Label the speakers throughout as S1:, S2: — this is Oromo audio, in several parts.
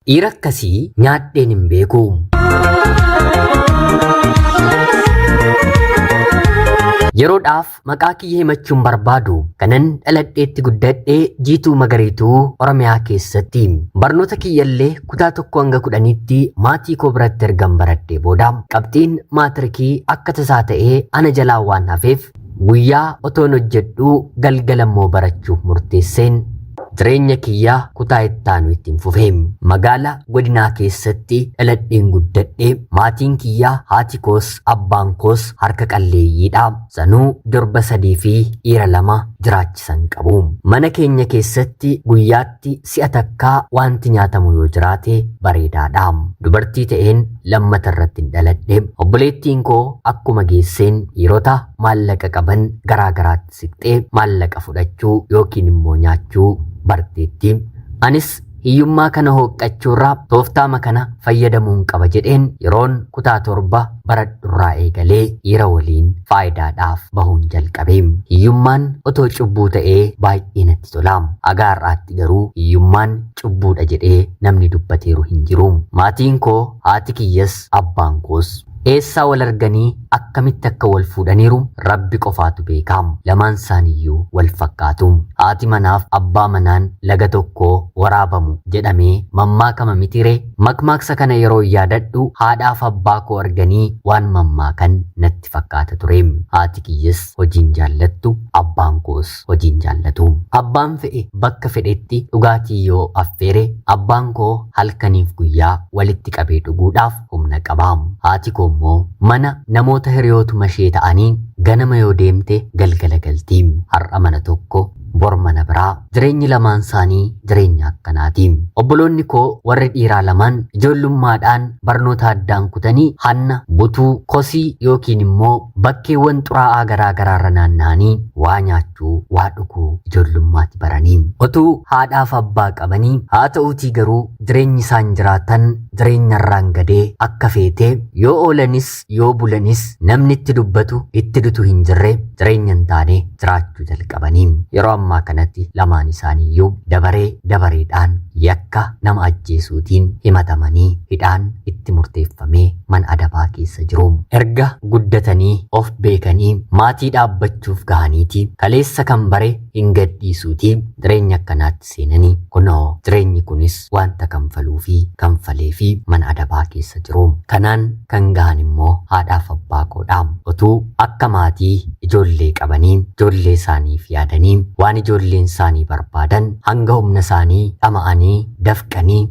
S1: Dhiira akkasii nyaadheen hin beeku. Yeroodhaaf maqaa kiyya himachuun barbaadu kanan dhaladheetti guddadhe Jiituu Magariituu Oromiyaa keessatti. Barnoota kiyyallee kutaa 1 hanga 10tti maatii koo biratti ergan baradhee booda qabxiin maatirikii akka tasaa ta'ee ana jalaa waan hafeef guyyaa otoon hojjedhuu galgala immoo barachuuf murteesseen jireenya kiyya kutaa ittaanu ittiin fufe. Magaala godinaa keessatti dhaladheen guddadhe. Maatiin kiyya haati koos abbaan koos harka qalleeyyiidha. Sanuu durba 3 fi dhiira 2 jiraachisan qabu. Mana keenya keessatti guyyaatti si'a takkaa wanti nyaatamu yoo jiraate bareedaadha. Dubartii ta'een lammata irratti hin dhaladhe. Obboleettiin koo akkuma geesseen dhiirota maallaqa qaban garaa garaatti siqxee maallaqa fudhachuu yookiin immoo nyaachuu barteetti. Anis hiyyummaa kana hooqqachuurraa tooftaama kana fayyadamuun qaba jedheen yeroon kutaa 7 baradhurraa eegalee dhiira waliin faayidaadhaaf bahuun jalqabe. Hiyyummaan otoo cubbuu ta'ee baay'ee natti tola. Haga har'aatti garuu hiyyummaan cubbuudha jedhee namni dubbateeru hin jiru. Maatiin koo haati kiyyas abbaan koos eessaa wal arganii akkamitti akka wal fuudhaniiru Rabbi qofaatu beeka. Lamaan isaaniiyyuu wal fakkaatu. Haati manaaf abbaa manaan laga tokkoo waraabamu jedhamee mammaakama mitiree? Makmaaksa kana yeroo yaadadhu haadhaaf abbaa koo arganii waan mammaakan natti fakkaata ture. Haati kiyyas hojiin jaallattu, abbaan koos hojiin jaallatu. Abbaan fe'e bakka fedhetti dhugaatii yoo affeere abbaan koo halkaniif guyyaa walitti qabee dhuguudhaaf humna qaba. Haati koo immoo mana namoota hiriyootuma ishee ta'anii ganama yoo deemte galgala galti. Har'a mana tokko bor mana biraa. Jireenyi lamaan isaanii jireenya akkanaati. Obboloonni koo warri dhiiraa lamaan ijoollummaadhaan barnoota addaan kutanii hanna, butuu, kosii yookiin immoo bakkeewwan xuraa'aa garaa garaarra naanna'anii waa nyaachuu, waa dhuguu ijoollummaatti baranii. Otuu haadhaaf abbaa qabanii haa ta'uutii garuu jireenyi isaan jiraatan jireenya irraan gadee akka feetee yoo oolanis yoo bulanis namni itti dubbatu itti dutu hin jirre jireenya hin taane jiraachuu jalqabanii. Yeroo ammaa kanatti lamaan isaaniiyyuu dabaree dabareedhaan yakka nama ajjeesuutiin himatamanii hidhaan itti murteeffamee mana adabaa keessa jiru. Erga guddatanii of beekanii maatii dhaabbachuuf gahaniiti kaleessa kan bare hin gadhiisuuti jireenya akkanaatti seenanii kunoo jireenyi kunis wanta kanfaluu fi kanfalee fi mana adabaa keessa jiru. Kanaan kan gahan immoo haadhaaf abbaa koodha. Otuu akka maatii ijoollee qabanii ijoollee isaaniif yaadanii waan ijoolleen isaanii barbaadan hanga humna isaanii dhama'anii dafqanii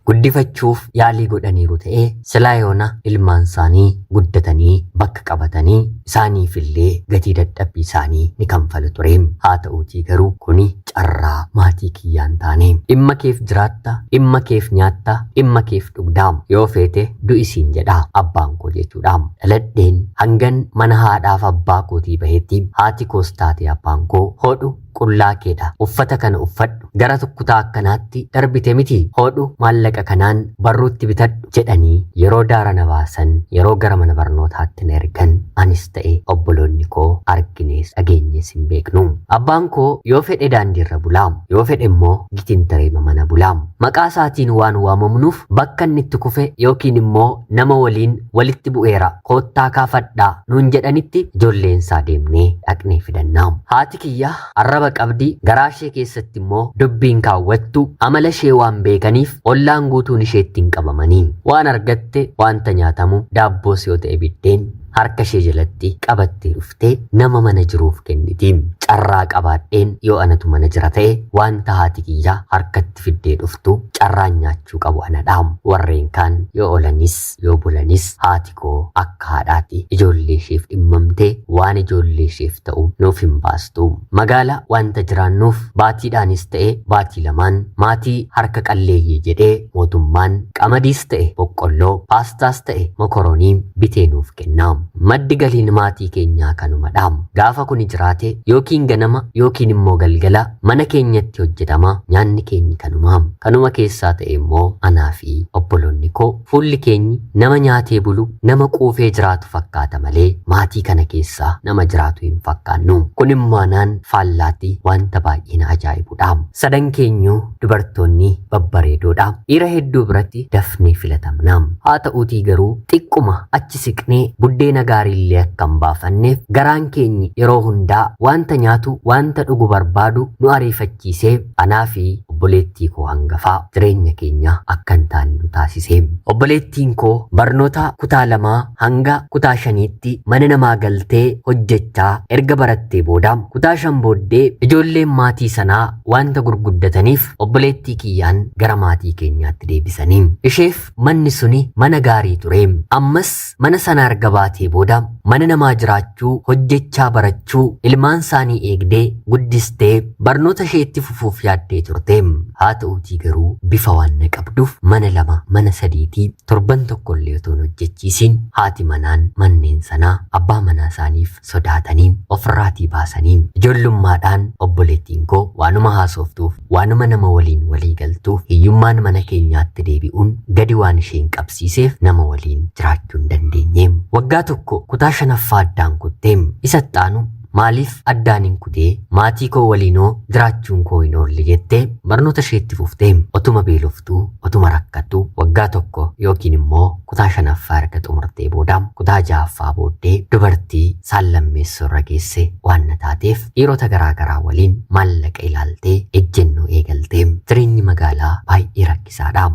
S1: guddifachuuf yaalii godhaniiru ta'ee silaa yoona ilmaan isaanii guddatanii bakka qabatanii isaaniifillee gatii dadhabbii isaanii ni kanfalu ture. Haa ta'uutii garuu kuni carraa maatii kiyyaan taane. Dhimma keef jiraatta, dhimma keef nyaatta, dhimma keef dhugdaa. Yoo feete du'i siin jedha abbaan koo jechuudha. Dhaladheen hangan mana haadhaaf abbaa kootii bahetti haati koos taate abbaan koo hodhu qullaa keedha. Uffata kana uffadhu. Gara kutaa akkanaatti darbite miti. Hodhu maallaqa kanaan barruutti bitadhu jedhanii yeroo daara na baasan, yeroo gara mana barnootaatti na ergan anis ta'e obboloonni koo arginees dhageenyees hin beeknu. Abbaan koo yoo fedhe daandiirra bulaa, yoo fedhe immoo gitintareema mana bulaa. Maqaa isaatiin waan waamamnuuf bakka inni itti kufe yookiin immoo nama waliin walitti bu'eera koottaa kaafadhaa nuun jedhanitti ijoolleen isaa deemnee dhaqnee fidanna. Haati kiyya arraba qabdi, garaa ishee keessatti immoo dubbiin kaawwattu amala ishee waan beekaniif ollaan guutuun isheetti hin qabamanii. Waan argatte wanta nyaatamu daabboos yoo ta'e biddeen harka ishee jalatti qabattee dhuftee nama mana jiruuf kenniti. Carraa qabaadheen yoo anatu mana jira ta'e wanta haati kiyya harkatti fiddee dhuftu carraan nyaachuu qabu anadha. Warreen kaan yoo olanis yoo bulanis haati koo akka haadhaatti ijoollee isheef dhimmamtee waan ijoollee isheef ta'u nuuf hin baastu. Magaala wanta jiraannuuf baatiidhaanis ta'e baatii lamaan maatii harka qalleeyyii jedhee mootummaan Qamadiis ta'e boqqolloo, paastaas ta'e mokoroonii bitee nuuf kenna. Maddi galiin maatii keenyaa kanumadha. Gaafa kuni jiraate yookiin ganama yookiin immoo galgala mana keenyatti hojjetama nyaanni keenyi kanuma. Kanuma keessaa ta'e immoo anaa fi obboloonni koo fuulli keenyi nama nyaatee bulu, nama quufee jiraatu fakkaata malee maatii kana keessaa nama jiraatu hin fakkaannu. Kun immoo anaan faallaatti wanta baay'ee na ajaa'ibudha. Sadan keenyuu dubartoonni babbareedoodha. Dhiira hedduu biratti dafnee filatamna. Haa ta'uutii garuu xiqquma achi siqnee buddeena gaariillee akka hin baafanneef garaan keenyi yeroo hundaa wanta nyaatu wanta dhugu barbaadu nu ariifachiisee anaa fi obboleettii koo hangafaa jireenya keenya akka hin taane nu taasise. Obboleettiin koo barnoota kutaa 2 hanga kutaa 5tti mana namaa galtee hojjechaa erga barattee booda kutaa 5 booddee ijoolleen maatii sanaa wanta gurguddataniif obboleettii kiyyaan gara maatii keenyaatti deebisanii. Isheef manni suni mana gaarii ture. Ammas mana sana erga baatee booda mana namaa jiraachuu, hojjechaa barachuu, ilmaan isaanii eegdee guddistee barnoota ishee itti fufuuf yaaddee turte. Haa ta'uutii garuu bifa waan na qabduuf mana 2 mana 3tii torban tokko illee otoo hin hojjechiisiin haati manaan manneen sanaa abbaa manaa isaaniif sodaatanii ofirraatii baasanii ijoollummaadhaan obboleettiin koo waanuma haasoftuuf waanuma nama waliin walii galtuuf hiyyummaan mana keenyaatti deebi'uun gadi waan isheen qabsiiseef nama waliin jiraachuu hin dandeenye. Waggaa tokko kutaa 5ffaa addaan kuttee isa itti aanu maaliif addaan hin kutee maatii koo waliinoo jiraachuun koo hin oolle jettee barnoota isheetti fuftee otuma beeloftuu otuma rakkattu waggaa tokko yookiin immoo kutaa 5ffaa erga xumurtee booda kutaa 6ffaa booddee dubartii saallammeessoo irra geesse waan na taateef dhiirota garaa garaa waliin maallaqa ilaaltee ejjennoo eegaltee. Jireenyi magaalaa baay'ee rakkisaadha.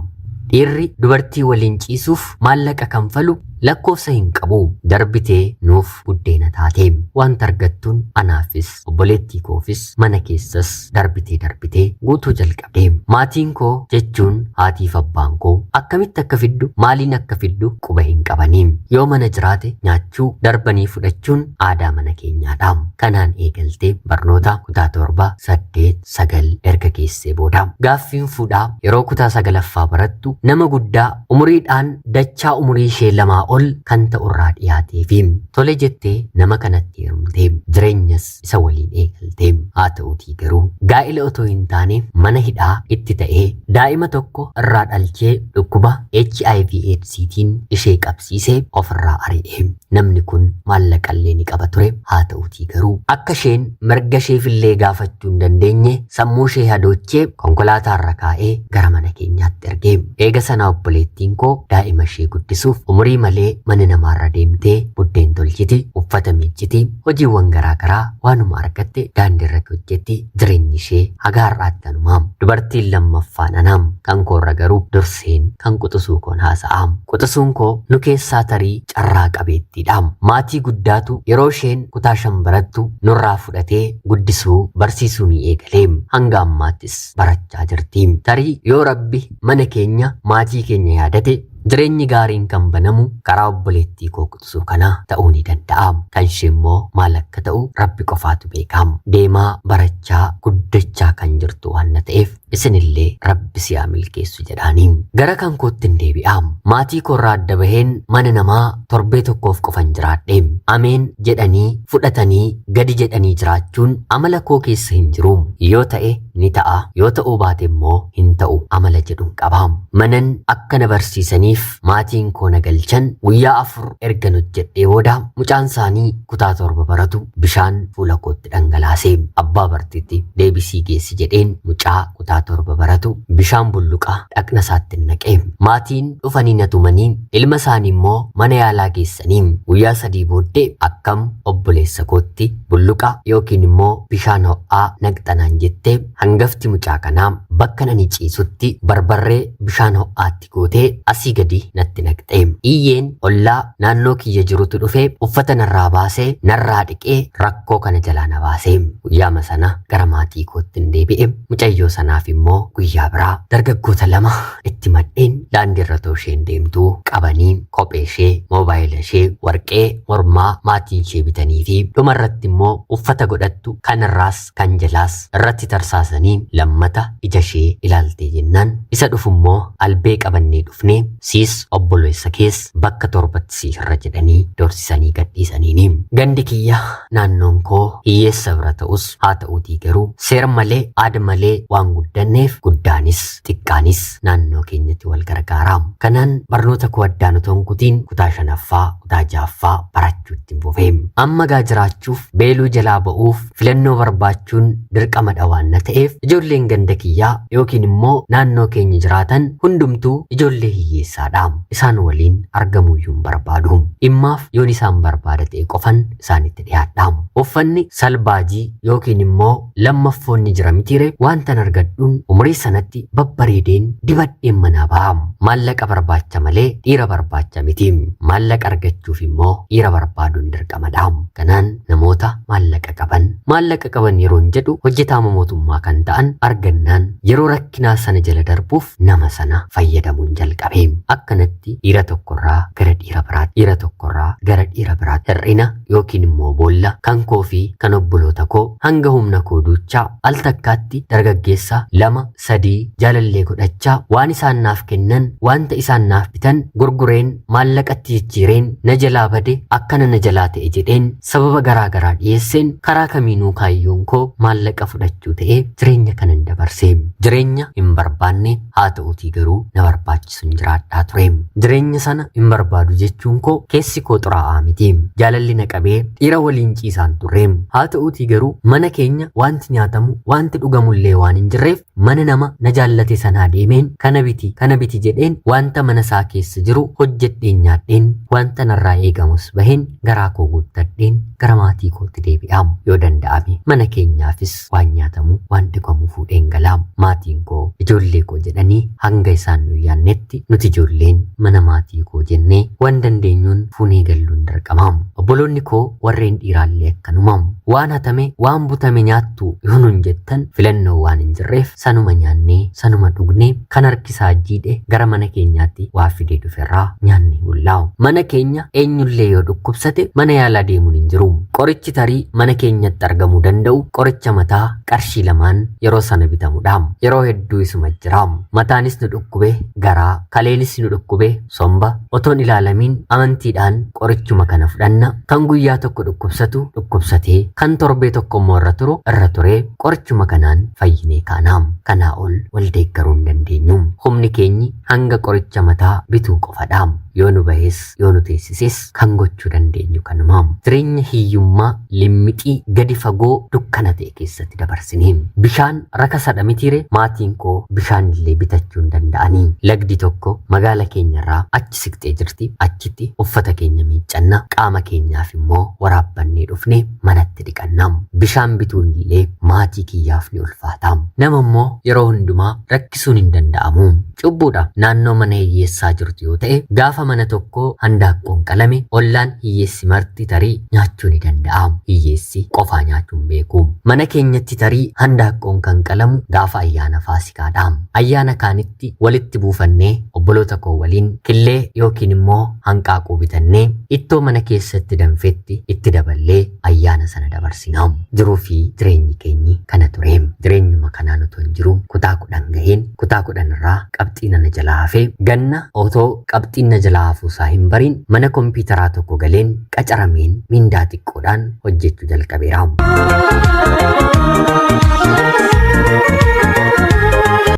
S1: Dhiirri dubartii waliin ciisuuf maallaqa kanfalu lakkoofsa hin qabu. Darbitee nuuf buddeena taate. Wanta argattuun anaafis obboleettii koofis mana keessas darbitee darbitee guutuu jalqabde. Maatiin koo jechuun haatiif abbaan koo akkamitti akka fiddu maaliin akka fiddu quba hin qabanii. Yoo mana jiraate nyaachuu darbanii fudhachuun aadaa mana keenyaadha. Kanaan eegaltee barnoota kutaa 7, 8, 9 erga geessee booda gaaffiin fuudhaa yeroo kutaa 9ffaa barattu nama guddaa umuriidhaan dachaa umurii ishee 2 ol kan ta'urraa dhiyaateefi tole jettee nama kanatti heerumtee jireenyas isa waliin eegaltee. Haa ta'uutii garuu gaa'ila otoo hin taane mana hidhaa itti ta'ee daa'ima tokko irraa dhalchee dhukkuba HIV AIDStiin ishee qabsiisee ofirraa ari'e. Namni kun maallaqallee ni qaba ture. Haa ta'uutii garuu akka isheen mirga isheefillee gaafachuu hin dandeenye sammuu ishee hadoochee konkolaataarra kaa'ee gara mana keenyaatti erge. Eega sanaa obboleettiin koo daa'ima ishee guddisuuf umurii malee mana namaarra deemtee buddeen tolchiti, uffata miicciti, hojiiwwan garaa garaa waanuma argatte daandii irratti hojjetti. Jireenyi ishee haga har'aatti kanuma. Dubartiin lammaffaan anaam. Kan koorra garuu durseen kan quxisuu koon haasa'a. Quxisuun koo nu keessaa tarii carraa qabeettiidha. Maatii guddaatu yeroo isheen kutaa 5 barattu nurraa fudhatee guddisuu barsiisuu ni eegale. Hanga ammaattis barachaa jirti. Tarii yoo Rabbi mana keenya maatii keenya yaadate jireenyi gaariin kan banamu karaa obboleettii koo quxisuu kanaa ta'uu ni danda'a. Kan ishee immoo maal akka ta'u Rabbi qofaatu beeka. Deemaa barachaa guddachaa kan jirtu waan na ta'eef isinillee Rabbi si haa milkeessu jedhaanii. Gara kan kootti hin deebi'a. Maatii koorraa adda baheen mana namaa torbee tokkoof qofan jiraadhe. Ameen jedhanii fudhatanii gadi jedhanii jiraachuun amala koo keessa hin jiru. Yoo ta'e ni ta'a, yoo ta'uu baate immoo hin ta'u amala jedhuun qaba. Manan akka na barsiisaniif maatiin koo na galchan guyyaa 4 ergan hojjedhee booda mucaan isaanii kutaa 7 baratu bishaan fuula kootti dhangalaase. Abbaa bartiitti deebisii geessi jedheen mucaa kutaa 7 baratu bishaan bulluqa dhaqna isaatti naqe. Maatiin dhufanii na tumanii ilma isaanii immoo mana yaalaa geessanii guyyaa 3 booddee akkam obboleessa kootti bulluqa yookiin immoo bishaan ho'aa naqxanaan jettee hangafti mucaa kanaa bakka nani ciisutti barbarree bishaan ho'aatti gootee asii gadi gadi natti naqxe. Iyyeen ollaa naannoo kiyya jirutu dhufee uffata narraa baasee narraa dhiqee rakkoo kana jalaa na baase. Guyyaama sana gara maatii kootti hin deebi'e. Mucayyoo sanaaf immoo guyyaa biraa dargaggoota lama itti madheen daandii irra otoo isheen deemtuu qabanii kophee ishee, moobaayila ishee, warqee mormaa maatiin ishee bitanii fi dhumarratti immoo uffata godhattu kanarraas kan jalaas irratti tarsaasanii lammata ija ishee ilaaltee jennaan isa dhufu immoo albee qabannee dhufnee siis obboleessa kees bakka torbatti si irra jedhanii doorsisanii gadhiisaniini. Gandi kiyya naannoon koo hiyyeessa bira ta'us haa ta'uutii garuu seera malee aada malee waan guddanneef guddaanis xiqqaanis naannoo keenyatti wal gargaara. Kanaan barnoota koo addaan otoo hin kutiin kutaa shanaffaa kutaa ja'affaa barachuutti hin fufe. Amma gaa jiraachuuf beeluu jalaa ba'uuf filannoo barbaachuun dirqamadha waan na ta'eef ijoolleen ganda kiyyaa yookiin immoo naannoo keenya jiraatan hundumtuu ijoollee hiyyeessaadha. Isaan waliin argamuuyyuu hin barbaadu. Dhimmaaf yoon isaan barbaada ta'e qofan isaanitti dhiyaadha. Uffanni salbaajii yookiin immoo lammaffoonni jira mitiire wantan argadhuun umurii sanatti babbareedeen dibadheen manaa ba'a. Maallaqa barbaacha malee dhiira barbaacha miti. Maallaqa argachuuf immoo dhiira barbaaduun dirqamadha. Kanaan namoota maallaqa qaban maallaqa qaban yeroon jedhu hojjetaama mootummaa kan ta'an argannaan yeroo rakkinaa sana jala darbuuf nama sana fayyadamuun jalqabe. Akkanatti dhiira tokkorraa gara dhiira biraatti, dhiira tokkorraa gara dhiira biraatti hir'ina yookiin immoo boolla kan koo fi kan obboloota koo hanga humna koo duuchaa al takkaatti dargaggeessa lama sadii jaalallee godhachaa waan isaan naaf kennan wanta isaan naaf bitan gurgureen maallaqatti jijjiireen na jalaa bade akkana na jalaa ta'e jedheen sababa garaa garaa dhiyeesseen karaa kamiinuu kaayyoon koo maallaqa fudhachuu ta'ee jireenya kanan dabarse. Jireenya hin barbaanne haa ta'uutii garuu na barbaachisu hin jiraadhaa ture. Jireenya sana hin barbaadu jechuun koo keessi koo xuraa'aa miti. Jaalalli na qabee dhiira waliin ciisaan turre. Haa ta'uutii garuu mana keenya wanti nyaatamu wanti dhugamullee waan hin jirreef mana nama na jaallate sanaa deemeen kana biti kana biti jedheen wanta mana isaa keessa jiru hojjedheen nyaadheen wanta narraa eegamus baheen garaa koo guuttadheen gara maatii kootti deebi'a. Yoo danda'ame mana keenyaafis waan nyaatamu waan dhugamu fuudheen galaa. Maatiin koo ijoollee koo jedhanii hanga isaan nu yaannetti nuti ijoolleen mana maatii koo jennee waan dandeenyuun fuunee galluun dirqama. Obboloonni koo warreen dhiiraallee akkanuma. Waan hatame waan butame nyaattu yoo nuun jettan filannoo waan hin jirreef sanuma nyaannee sanuma dhugnee kan harkisaa jiidhe gara mana keenyaatti waa fidee dhuferraa nyaannee bullaa'u. Mana keenya eenyullee yoo dhukkubsate mana yaalaa deemuun hin jiru. Qorichi tarii mana keenyatti argamuu danda'u qoricha mataa qarshii lamaan yeroo sana bitamudha. Yeroo hedduu isuma jira. Mataanis nu dhukkube garaa, kaleenis nu dhukkube somba otoon ilaalamiin amantiidhaan qorichuma kana fudhanna. Kan guyyaa tokko dhukkubsatu dhukkubsatee kan torbee tokko immoo irra turu irra turee qorichuma kanaan fayyinee kaana. Kanaa ol wal deeggaruu hin dandeenyu. Humni keenyi hanga qoricha mataa bituu qofadha. Yoo nu bahes yoo nu teessises kan gochuu dandeenyu kanuma. Jireenya hiyyummaa limmixii gadi fagoo dukkana ta'e keessatti dabarsine. Bishaan rakasadha mitiire maatiin koo bishaan illee bitachuu hin danda'anii. Lagdi tokko magaala keenyarraa achi siqxee jirti. Achitti uffata keenya miiccanna qaama keenyaaf immoo waraabbannee dhufne manatti dhiqanna. Bishaan bituun illee maatii kiyyaaf ni ulfaata. Nama immoo yeroo hundumaa rakkisuun hin danda'amu. Cubbuudha. Naannoo mana hiyyeessaa jirtu yoo ta'e gaafa mana tokkoo handaaqqoon qalame ollaan hiyyeessi marti tarii nyaachuu ni danda'a. Hiyyeessi qofaa nyaachuu hin beeku. Mana keenyatti tarii handaaqqoon kan qalamu gaafa ayyaana Faasikaadha. Ayyaana kaanitti walitti buufannee obboloota koo waliin killee yookiin immoo hanqaaquu bitannee ittoo mana keessatti danfetti itti daballee ayyaana sana dabarsina. Jiruu fi jireenyi keenyi kana ture. Jireenyuma kanaan otoo hin jiru kutaa 10 gaheen kutaa 10 irraa qabxiin na jalaa hafee ganna otoo qabxiin na jalaa hafuusaa hin bariin mana kompiitaraa tokko galeen qacarameen mindaa xiqqoodhaan hojjechuu jalqabeera.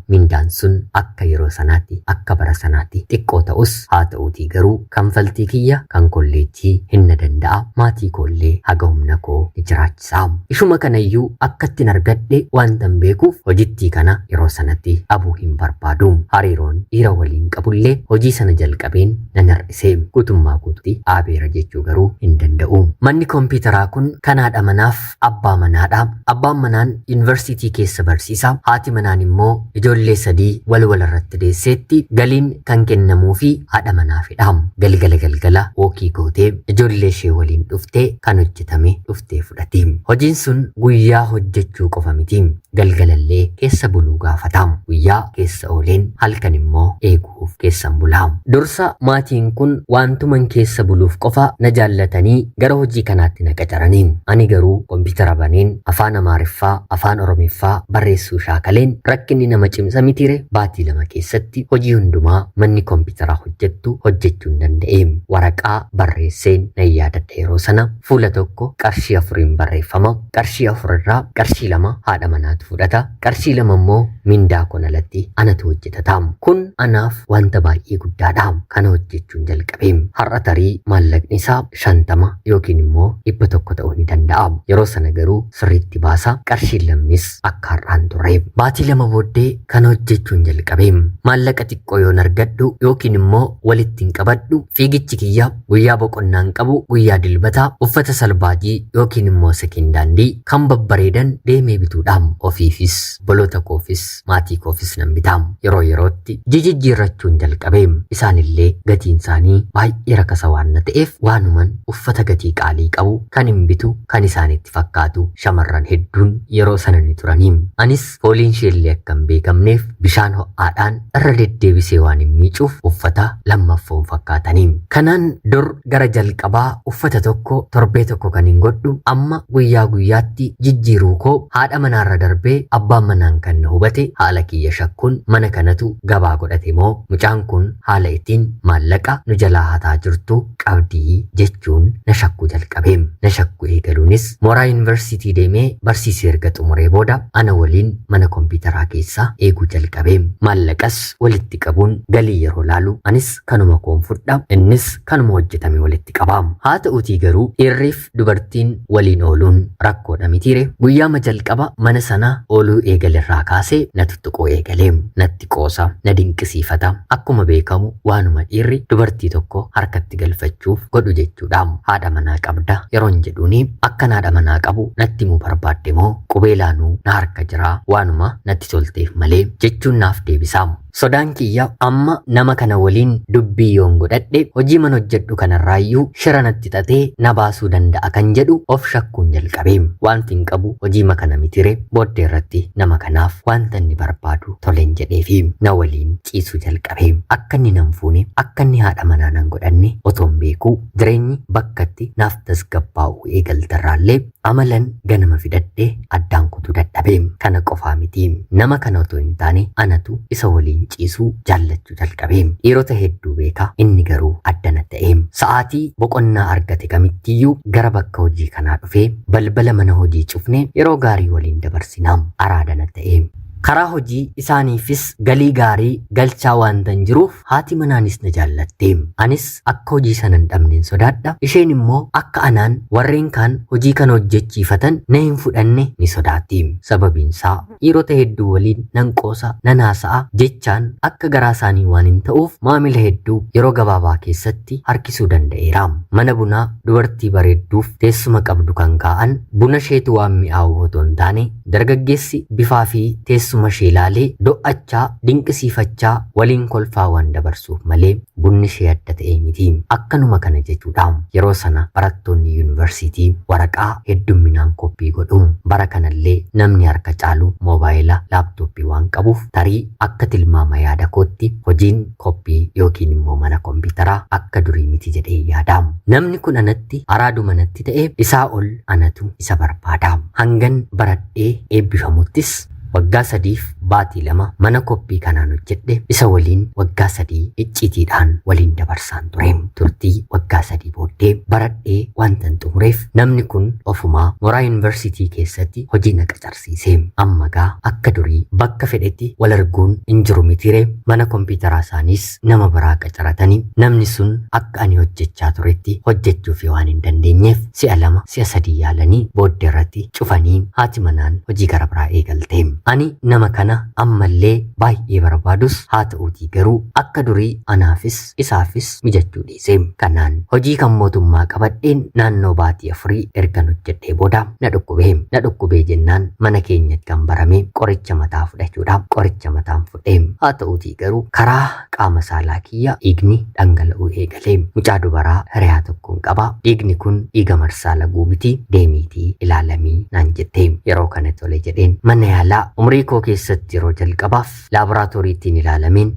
S1: Mindaan sun akka yeroo sanaatti akka bara sanaatti xiqqoo ta'us haa ta'uutii garuu kanfaltii kiyya kan kolleejjii hin na danda'a maatii koollee haga humna koo ni jiraachisa. Ishuma kanayyuu akkattiin argadhe waantan beekuuf hojittii kana yeroo sanatti dhabuu hin barbaadu. Hariiroon dhiira waliin qabullee hojii sana jalqabeen nan hir'ise. Guutummaa guutuutti dhaabeera jechuu garuu hin danda'u. Manni kompiitaraa kun kan haadha manaaf abbaa manaadha. Abbaan manaan yuunivarsiitii keessa barsiisa. Haati manaan immoo ijoollee ijoollee 3 wal wal irratti deesseetti. Galiin kan kennamuufi haadha manaafidha. Galgala galgala wookii gootee ijoollee ishee waliin dhuftee kan hojjetame dhuftee fudhati. Hojiin sun guyyaa hojjechuu qofa miti. Galgalallee keessa buluu gaafata. Guyyaa keessa ooleen halkan immoo eeguuf keessan bula. Dursa maatiin kun waantuman keessa buluuf qofa na jaallatanii gara hojii kanaatti na qacarani. Ani garuu kompiitara baneen afaan Amaariffaa, afaan Oromiffaa barreessuu shaakaleen rakkinni nama cimsa mitiire baatii 2 keessatti hojii hundumaa manni kompiitaraa hojjettu hojjechuun danda'e. Waraqaa barreesseen nan yaadadha yeroo sana fuula tokko qarshii 4n barreeffama. Qarshii 4 irraa qarshii 2 haadha manaatu fudhata. Qarshii 2 immoo mindaa koon alatti anatu hojjetata. Kun anaaf wanta baay'ee guddaadha. Kana hojjechuun jalqabe. Har'a tarii maallaqni isaa 50 yookiin immoo 100 ta'uu ni danda'a. Yeroo sana garuu sirriitti baasa. Qarshiin lamnis akka har'aan turre. Baatii 2 booddee kana hojjechuun jalqabe. Maallaqa xiqqoo yoon argadhu yookiin immoo walitti hin qabadhu fiigichi kiyya guyyaa boqonnaan qabu guyyaa dilbataa uffata salbaajii yookiin immoo sekendaandii kan babbareedan deemee bituudha. Ofiifis, obboloota koofis, maatii koofis nan bita. Yeroo yerootti jijijjiirrachuun jalqabe. Isaanillee gatiin isaanii baay'ee rakasa waan na ta'eef waanuman uffata gatii qaalii qabu kan hin bitu kan isaanitti fakkaatu shamarran hedduun yeroo sana ni turani. Anis fooliin isheellee akka hin beekamneef bishaan ho'aadhaan irra deddeebisee waan hin miicuuf uffata lammaffoon fakkaatani. Kanaan dur gara jalqabaa uffata tokko torbee tokko kan hin godhu amma guyyaa guyyaatti jijjiiruu koo haadha manaarra darbee abbaan manaan kan na hubate haala kiyya shakkuun mana kanatu gabaa godhate moo mucaan kun haala ittiin maallaqa nu jalaa hataa jirtu qabdii jechuun na shakkuu jalqabe. Na shakkuu eegaluunis mooraa yuunivarsiitii deemee barsiisee erga xumuree booda ana waliin mana kompiitaraa keessa eeguu jalqabe. Maallaqas walitti qabuun galii yeroo laalu anis kanuma koon fudha innis kanuma hojjetame walitti qaba. Haa ta'uutii garuu dhiirriif dubartiin waliin ooluun rakkoodha mitiire. Guyyaama jalqaba mana sana ooluu eegalerraa kaasee na tuttuquu eegale. Natti qoosa, na dinqisiifata. Akkuma beekamu waanuma dhiirri dubartii tokko harkatti galfachuuf godhu jechuudha. Haadha manaa qabda yeroon jedhuuni akkan haadha manaa qabu natti himuu barbaadde moo qubeelaanuu na harka jira waanuma natti tolteef malee jechuun naaf deebisa. Sodaan kiyya amma nama kana waliin dubbii yoon godhadhe hojii man hojjedhu kanarraayyuu shira natti xaxee na baasuu danda'a kan jedhu of shakkuun jalqabe. Wanti hin qabu hojiima kana mitire booddee irratti nama kanaaf wanta inni barbaadu toleen jedheefi na waliin ciisuu jalqabe. Akka inni nan fuune akka inni haadha manaa nan godhanne otoon beekuu jireenyi bakkatti naaf tasgabbaa'uu eegalterraallee amalan ganama fidadhe addaan kutuu dadhabe. Kana qofaa miti nama kana otoo hin taane anatu isa waliin ciisuu jaallachuu jalqabe. Dhiirota hedduu beeka inni garuu addana ta'e. Sa'aatii boqonnaa argate kamittiyyuu gara bakka hojii kanaa dhufee balbala mana hojii cufne yeroo gaarii waliin dabarsina. Araadana ta'e. Karaa hojii isaaniifis galii gaarii galchaa waantan jiruuf haati manaanis na jaallatte. Anis akka hojii sana hin dhabneen sodaadha. Isheen immoo akka anaan warreen kaan hojii kana hojjechiifatan na hin fudhanne ni sodaatti. Sababiinsaa dhiirota hedduu waliin nan qoosa, nan haasa'a jechaan akka garaa isaanii waan hin ta'uuf maamila hedduu yeroo gabaabaa keessatti harkisuu danda'eera. Mana bunaa dubartii bareedduuf teessuma qabdu kan kaa'an buna isheetu waan mi'aawuuf otoo hin taane dargaggeessi bifaa fi teessuma ishee ilaalee do'achaa dinqisiifachaa waliin kolfaa waan dabarsuuf malee bunni ishee adda ta'ee miti. Akkanuma kana jechuudha. Yeroo sana barattoonni yuunivarsiitii waraqaa heddumminaan koppii godhu. Bara kanallee namni harka caalu moobaayila laaptooppii waan qabuuf tarii akka tilmaama yaada kootti hojiin koppii yookiin immoo mana kompiitaraa akka durii miti jedhee yaada. Namni kun anatti araaduma natti ta'e isaa ol anatu isa barbaada. Hangan baradhee eebbifamuttis waggaa 3f baatii 2 mana koppii kanaan hojjedhe isa waliin waggaa 3 icciitiidhaan waliin dabarsaan ture. Turtii waggaa 3 booddee baradhee wantan xumureef namni kun ofumaa mooraa yuunivarsiitii keessatti hojii na qacarsiise. Amma gaa akka durii bakka fedhetti wal arguun hin jiru mitiire mana kompiitaraa isaaniis nama biraa qacaratanii namni sun akka ani hojjechaa turetti hojjechuuf waan hin dandeenyeef si'a 2 si'a 3 yaalanii booddee irratti cufanii haati manaan hojii gara biraa eegalte. Ani nama kana ammallee baay'ee barbaadus haa ta'uutii garuu akka durii anaafis isaafis mijachuu dhiise. Kanaan hojii kan mootummaa qabadheen naannoo baatii 4 ergan hojjedhee booda na dhukkubee. Na dhukkubee jennaan mana keenyatti kan barame qoricha mataa fudhachuudha. Qoricha mataan fudhee haa ta'uutii garuu karaa qaama saalaa kiyya dhiigni dhangala'uu eegale. Mucaa dubaraa hiriyaa tokkoon qaba. Dhiigni kun dhiiga marsaa laguu miti, deemiitii ilaalamii naan jette. Yeroo kana tole jedheen mana yaalaa umrii koo keessatti yeroo jalqabaaf laaboraatooriitiin ilaalameen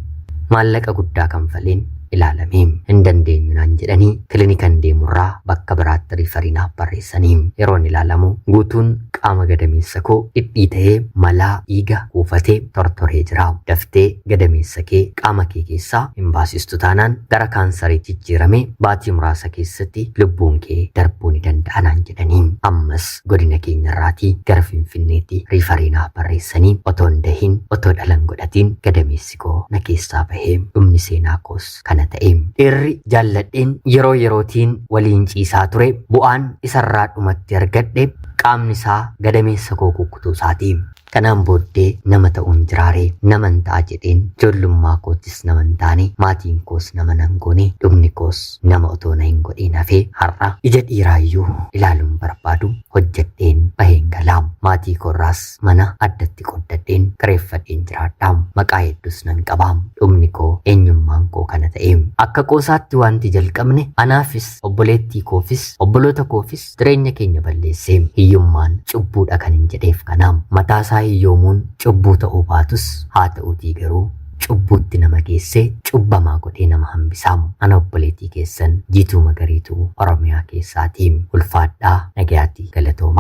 S1: maallaqa guddaa kanfaleen ilaalame. Hin dandeenyu naan jedhanii kilinikan deemurraa bakka biraatti riifarii naaf barreessanii yeroon ilaalamu guutuun qaama gadameessa koo dhidhiita'ee malaa dhiiga kuufatee tortoree jira. Daftee gadameessa kee qaama kee keessaa hin baasistu taanaan gara kaansariitti jijjiiramee baatii muraasa keessatti lubbuun kee darbuu ni danda'a naan jedhanii ammas godina keenyarraatii gara Finfinneetti riifarii naaf barreessanii otoo hin dahin otoo dhalan godhatiin gadameessi koo na keessaa bahee dhumni seenaa koos kana ta'e. Dhiirri jaalladheen yeroo yerootiin waliin ciisaa ture bu'aan isarraa dhumatti argadhe qaamni isaa gadameessa koo kukkutuu isaati. Kanaan booddee nama ta'uun jiraaree naman ta'a jedheen ijoollummaa koottis nama hin taane, maatiin koos nama nan goone, dhumni koos nama otoo na hin godhiin hafee har'a ija dhiiraayyuu ilaaluun barbaadu hojjedheen baheen galaa. Maatii koorraas mana addatti qoddadheen kireeffadheen jiraadha. Maqaa hedduus nan qaba. Dhumni koo eenyummaan koo kana ta'e. Akka qoosaatti wanti jalqabne anaafis obboleettii koofis obboloota koofis jireenya keenya balleesse. Hiyyummaan cubbuudha kan hin jedheef kana. Mataa isaa hiyyoomuun cubbuu ta'uu baatus haa ta'uutii garuu cubbuutti nama geessee cubbamaa godhee nama hambisaa. Ana obboleettii keessan Jiituu Magariituu Oromiyaa keessaatii. Ulfaadhaa, nagayaatti, galatooma.